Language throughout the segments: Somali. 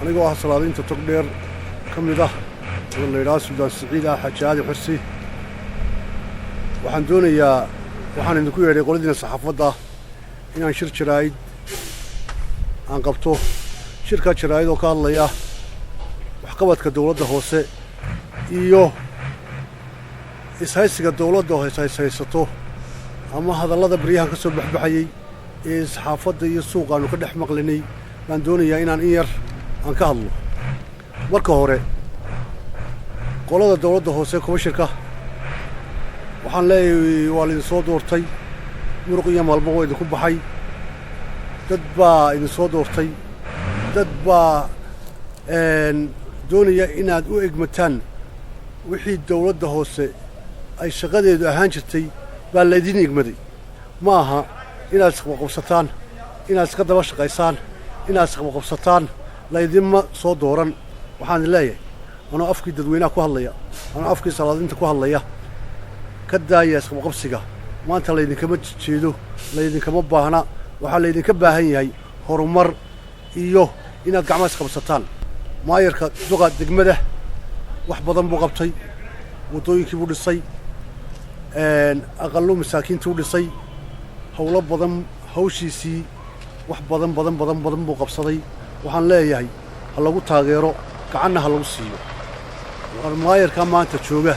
Anigoo ah salaadiinta Togdheer ka mid ah oo la yidhaha Suldaan Siciid ah Xaaji Aadi Xirsi, waxaan doonayaa, waxaan idinku yeedhay qoladiina saxaafadda inaan shir jaraa'id aan qabto. Shirkaa jaraa'id oo ka hadlaya waxqabadka dowladda hoose iyo ishaysiga dowladda hoose haysato ama hadallada baryahan ka soo baxbaxayey ee saxaafadda iyo suuqa aanu ka dhex maqlinay baan doonayaa inaan in yar aan ka hadlo. Marka hore, qolada dowladda hoose, commissionka, waxaan leeyahay waa laidinsoo doortay, muruq iyo maalmo waa idinku baxay. Dad baa idinsoo doortay, dad baa doonaya inaad u egmataan. Wixii dowladda hoose ay shaqadeedu ahaan jirtay baa laydin egmaday. Ma aha inaad isqabqabsataan, inaad iska daba shaqaysaan, inaad isqabqabsataan laydinma soo dooran. Waxaan idin leeyahay, anoo afkii dadweynaha ku hadlaya, anoo afkii salaadiinta ku hadlaya, ka daaya isqabqabsiga. Maanta laydinkama jeedo, laydinkama baahna. Waxaa laydinka baahan yahay horumar iyo inaad gacmaha isqabsataan. Maayarka, duqa degmada, wax badan buu qabtay. Waddooyinkii buu dhisay, aqallo masaakiintii u dhisay, howlo badan, hawshiisii wax badan badan badan badan buu qabsaday. Waxaan leeyahay ha lagu taageero, gacanna ha lagu siiyo. Maayarkaa maanta jooga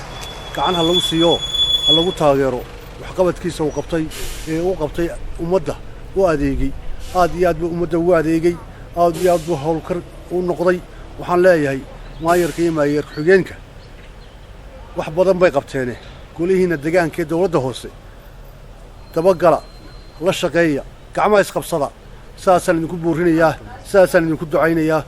gacan ha lagu siiyo, ha lagu taageero waxqabadkiisa uu qabtay ee uu qabtay ummadda u adeegay. Aad iyo aad buu ummadda ugu adeegay, aad iyo aad buu howlkar u noqday. Waxaan leeyahay maayarka iyo maayar ku-xigeenka wax badan bay qabteene, golihiinna degaanka ee dowladda hoose dabagala, la shaqeeya, gacmaha isqabsada. Sidaasaan idinku buurinayaa, sidaasaan idinku ducaynayaa.